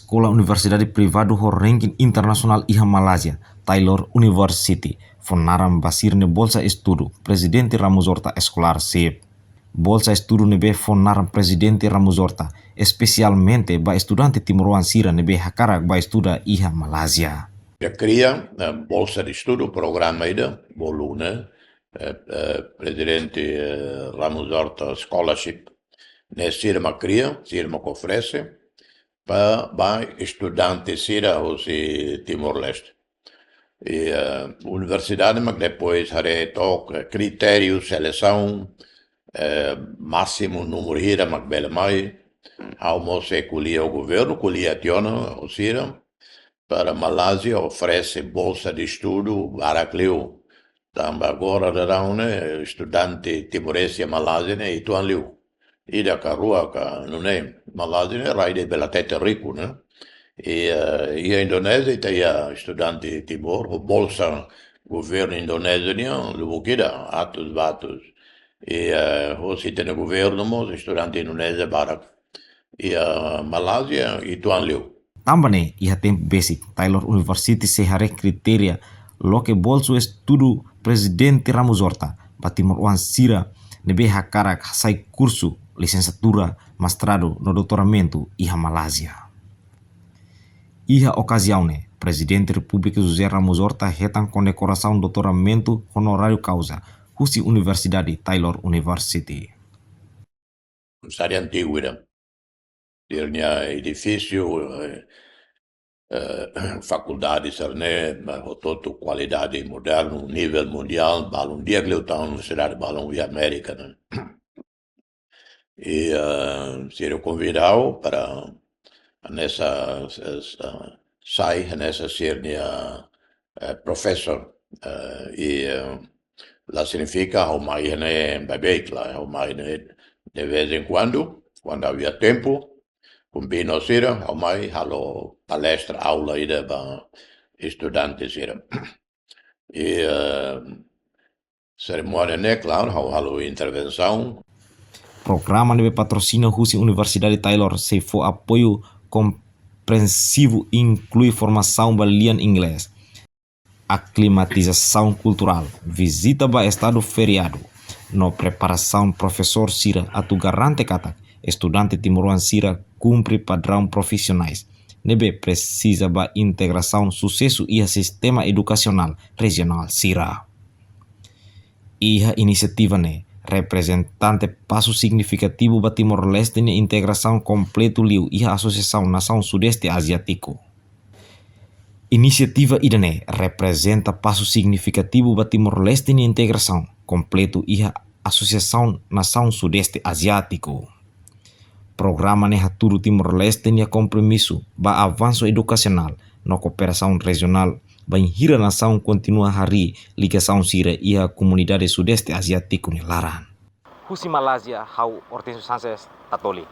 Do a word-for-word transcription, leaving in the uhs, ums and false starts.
Eskola universidade privadu ho ranking internasionál iha Malázia, Taylor University, fó naran ba sira-nia bolsa estudu Prezidente Ramos Horta Scholarship. Bolsa estudu ne'ebé fó naran Prezidente Ramos Horta, espesialmente ba estudante timoroan sira ne'ebé hakarak ba estuda iha Malázia. Ita kria, eh, bolsa de estudu, programa ida, bolu ne'e, eh, eh, Prezidente, eh, Ramos Horta Scholarship, ne'e sira mak kria, sira mak oferese, ba, ba estudante sira husi Timor-Leste. I, eh, universidade mak depois haree took, eh, kritériu selesaun, eh, másimu númeru hira mak bele mai, ha'u mós sei ko'alia ho governu, ko'alia tiha ona ho sira, para Malázia oferese bolsa de estudu barak liu. Tanba agora daudaun ne'e, estudante timorese iha Malázia ne'e uitoan liu. Ida ka rua ka, nune'e, Malázia ne'e rai de belatete riku, ne'e? I, eh, iha Indonézia, ita iha estudante Timor, ho bolsa governu Indonézia nian, lubuk ida, atus ba atus. I, eh, hosi ita-nia governu mós, estudante Indonézia barak. Iha Malázia, uitoan liu. Tanba ne'e, iha tempu besik, Taylor University sei haree kritéria loke bolsa estudu Prezidente Ramos Horta ba timoroan sira ne'ebé hakarak hasai kursu lisensiatura, mestradu no doutoramentu iha Malázia. Iha okaziaun ne'e, Prezidente Repúblika José Ramos Horta hetan kondekorasaun doutoramentu honoráriu kauza husi Universidade Taylor University. Universidade antigu ida. Sira-nia edifísiu, eh, eh, fakuldade sira-ne'e, mas ho toda kualidade modernu, nivel mundiál, balun di'ak liután universidade balun iha Amérika, ne'e? I, eh, sira konvida ha'u para hanesan, eh, sai hanesan sira-nia, eh, profesór, eh, i, eh, la signifika ha'u mai iha ne'e baibain, la, ha'u mai ne'e de vez em quando, kuandu ha'u iha tempu, konbina ho sira, ha'u mai halo palestra, aula ida ba estudante sira. I, eh, serimónia ne'e, klaru, ha'u halo intervensaun. Programa ne'ebé patrosina husi Universidade Taylor sei fó apoiu komprensivu, inklui formasaun ba lian inglés, aklimatizasaun kulturál, vizita ba estadu feriadu, no preparasaun profesór sira atu garante katak estudante timoroan sira kumpre padraun profisionais ne'ebé presiza ba integrasaun susesu iha sistema edukasionál rejionál sira. Iha inisiativa ne'e, reprezenta pasu signifikativu ba Timor-Leste nia integrasaun kompletu liu iha Asosiasaun Nasaun Sudeste Aziátiku. Inisiativa ida-ne'e reprezenta pasu signifikativu ba Timor-Leste nia integrasaun kompletu iha Asosiasaun Nasaun Sudeste Aziátiku. Programa ne'e hatudu Timor-Leste nia kompromisu ba avansu edukasionál no kooperasaun rejionál, bainhira nasaun kontinua harii ligasaun sira iha komunidade Sudeste Aziátiku nia laran. Husi Malázia, ha'u Hortensio Sanches Tatoli.